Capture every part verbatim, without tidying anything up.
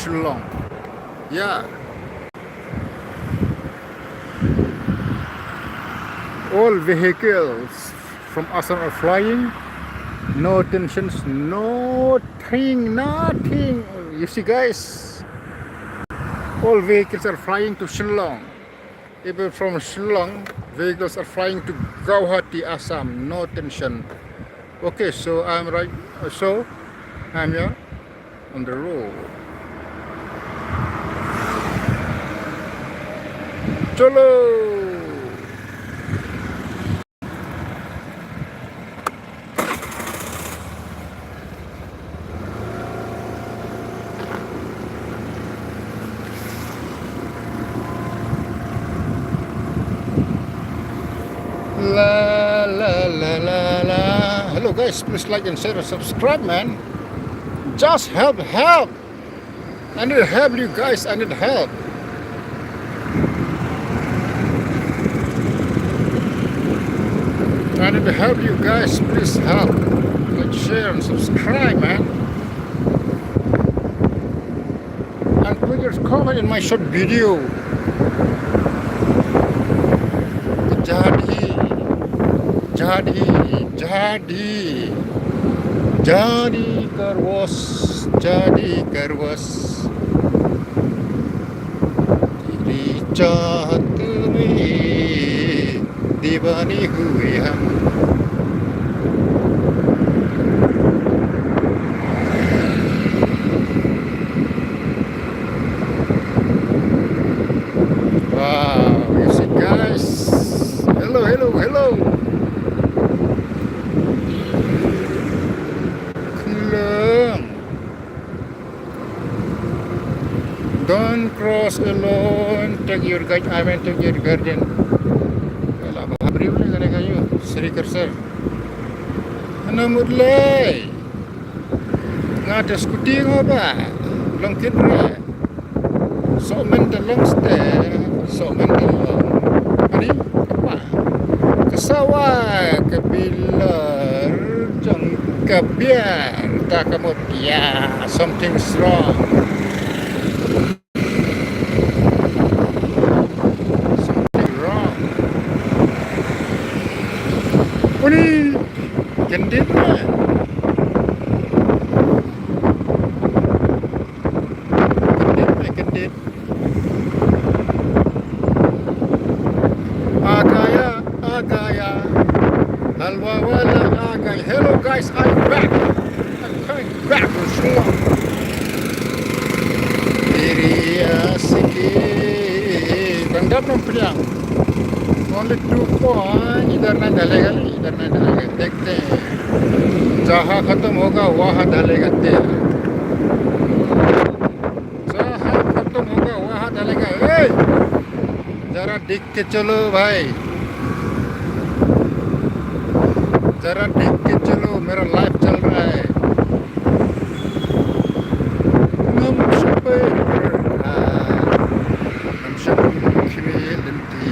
Shillong. Yeah. All vehicles from Assam are flying. No tensions, nothing, nothing. You see, guys, all vehicles are flying to Shillong. Even from Shillong, vehicles are flying to Guwahati, Assam. No tension. Okay, so I'm right. So I'm here on the road. Chalo. La, la, la, la, la. Hello guys, please like and share and subscribe, man. Just help, help. I need help, you guys. I need help. I need help, you guys. Please help. Like, share, and subscribe, man. And put your comment in my short video. Jadi, jadi, jadi. Jadi karwas, jadi karwas. तेरी चाहत में दीवानी हुए हम। Wow, you see, guys. Hello, hello, hello. Khun Lung. Don't cross alone. Take your guide, I mean, take your guardian. Wala ba ha briew le kane ka ïa u Sri Cursor. Hana mut lei. Nga te scooty nga ba long kit re. Sok men te long ste, sok men te long. Ani kapa. Ka sawa ka bilar jong ka biar ta ka mut ya, something's wrong. Something wrong. Uni kendit na. Kendit na, kendit. Agaya, agaya. Halwa wala agaya. Hello guys, I'm back. I'm coming back to Shillong. Area City. Gandam nam priang. Only two point. Idhar nahi dalega, idhar nahi dalega. Dekhte hain. Jahan khatam hoga, wahan dalega tel. Jahan khatam hoga, wahan dalega. Hey! Zara dekh ke chalo, bhai. Zara dekh ke chalo, mera live chal raha hai. Ngam shapai, ngam shapai khmih lynti.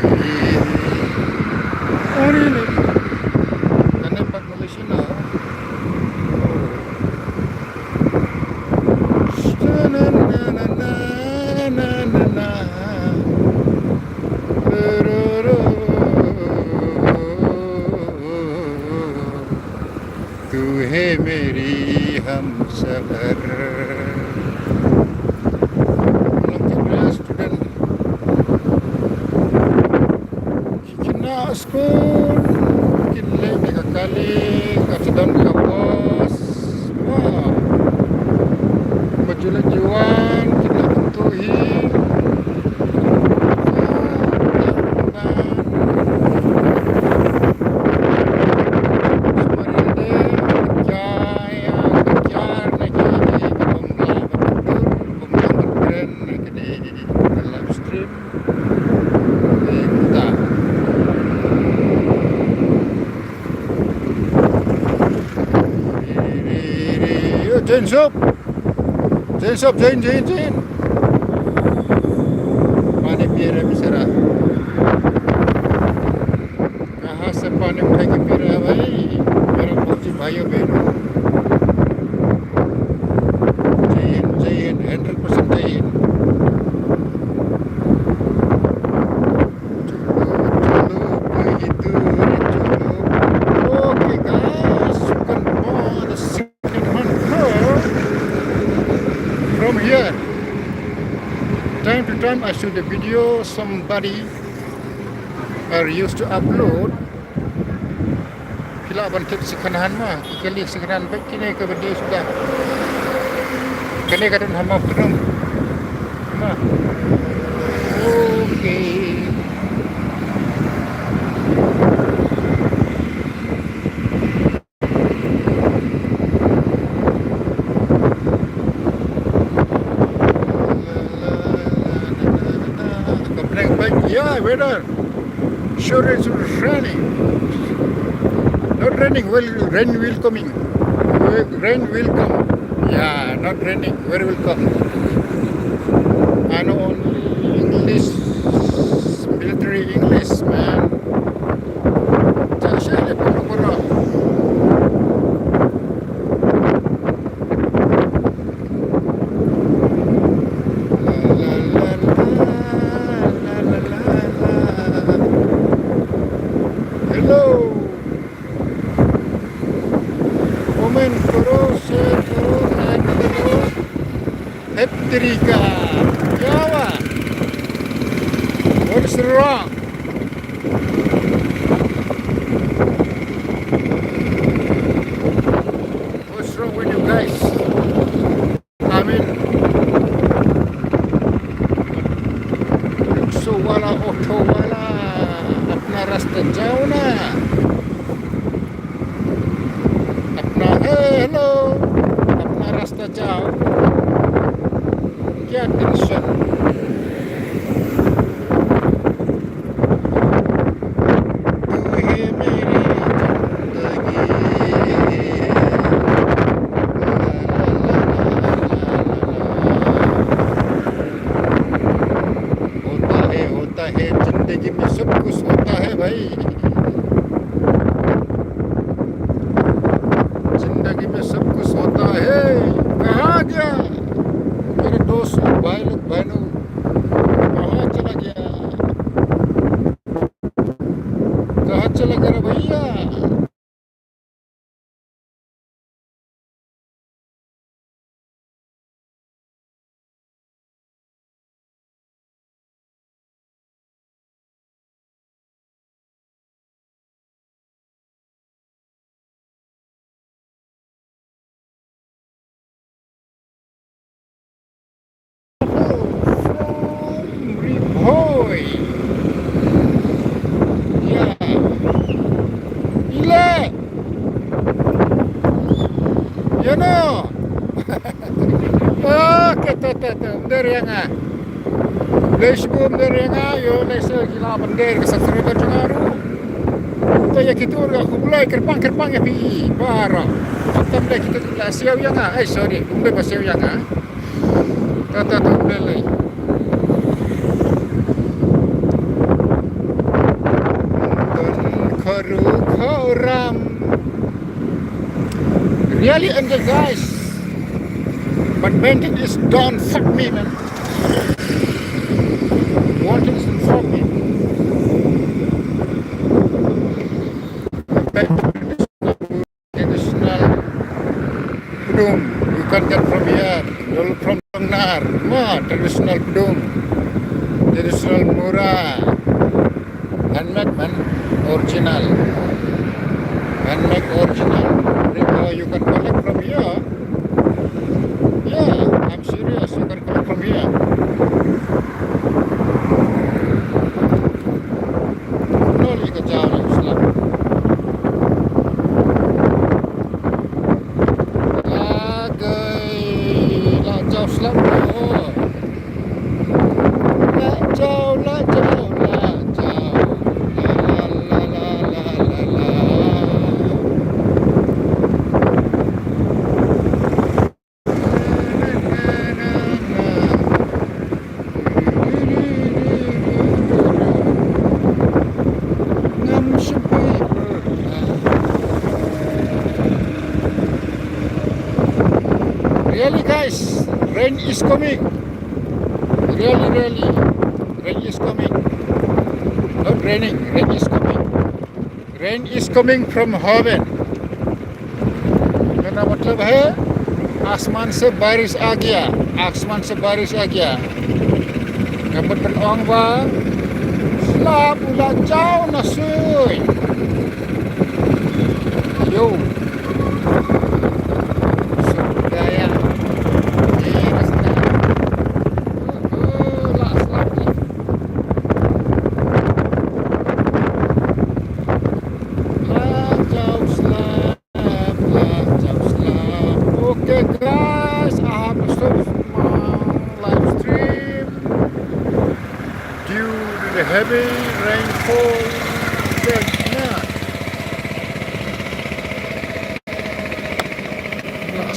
Uni ne. Kane pat Malaysia na. तू है मेरी हमसफर। Student. Ki khynnah skul kin leit da ka kali, ka tdon ka bos. Wah. Ba ju leit ju wan, khynnah kyntu hi. Live stream. Ri, ri, ri, ri. Yo, join sop. Join sop, join, join, join. पानी पी रहे बेचारा। कहाँ से पानी उठा के पी रहा है भाई? मेरा फौजी भाइयों बहनों। जय हिंद, जय हिंद, hundred percent जय हिंद। Here, time to time I shoot a video, somebody are used to upload. Phi lah ban tip second hand ma, ki kali second hand bike kine ka bede suda. Kane ka don hama pdom. Ma. Okay. Yeah, weather. Sure, it's raining. Not raining, well, rain will coming. Rain will come. Yeah, not raining, weather will come. I know only English, military English, man. Just say it, bro. Hello. Comment करो, share करो, like करो. Heptrika. क्या हुआ? What is wrong? What's wrong with you guys? I mean, रिक्शा वाला, ऑटो वाला, अपना रास्ता जाओ ना। अपना, ए, हेलो, अपना रास्ता जाओ। क्या टेंशन? तू है मेरी जिंदगी। होता है, होता है, जिंदगी में सब कुछ होता है भाई। जिंदगी में सब कुछ होता है। कहाँ गया मेरे दोस्त, भाई लोग, बहनों, कहाँ चला गया? कहाँ चला गया रे भैया? From Ri Bhoi. Yeah. Ile. You know. Okay, to, to, to. Ym dei ïa nga. Lei shibun ym dei ïa nga, ïoh lei sa ki la ban dei ka subscriber jong nga ruh. To ïa kito ruh khublei kyrpang kyrpang ïa phi baroh. Khamtam lei kito ki la siaw ïa nga. Ai sorry, ym dei ba siaw ïa nga. To, to, to, ym dei lei. Don kharu kharam. Really angel, guys. But Benton is don't fuck me, man. What is don't fuck me? Benton is traditional pdung. You can get from here. Dol from Tongnar. Ma, traditional pdung. Traditional mura. Handmade, man. Original. Handmade original. Repa, you can collect from here. Yeah, I'm serious. You can collect from here. No, you can tell me, Islam. Lagay, la jaw slap ko. La jaw, la jaw, la jaw. La, la, la. Ngam shym poi. Really, guys, rain is coming. Really, really, rain is coming. Not raining, rain is coming. Rain is coming from heaven. Kata matlab hai, आसमान से बारिश आ गया, आसमान से बारिश आ गया। Nga mut ban ong ba slap u la jaw na sui. Yo. Sudaya. Ni rasta. Oh, la slap ni. La jaw slap. Slap, slap, slap. Okay, guys, I have to stop my live stream due to the heavy rainfall. Slap, slap.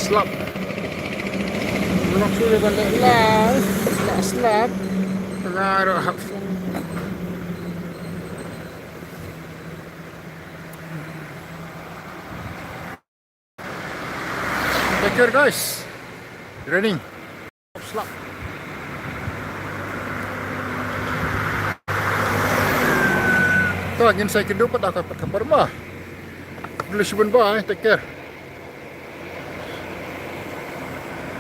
Slap, slap. Take care, guys. Raining. Slap. To ngin sa ïakynduh pat ha ka, pat ka por ba. Khublei shibun bha, eh. Take care.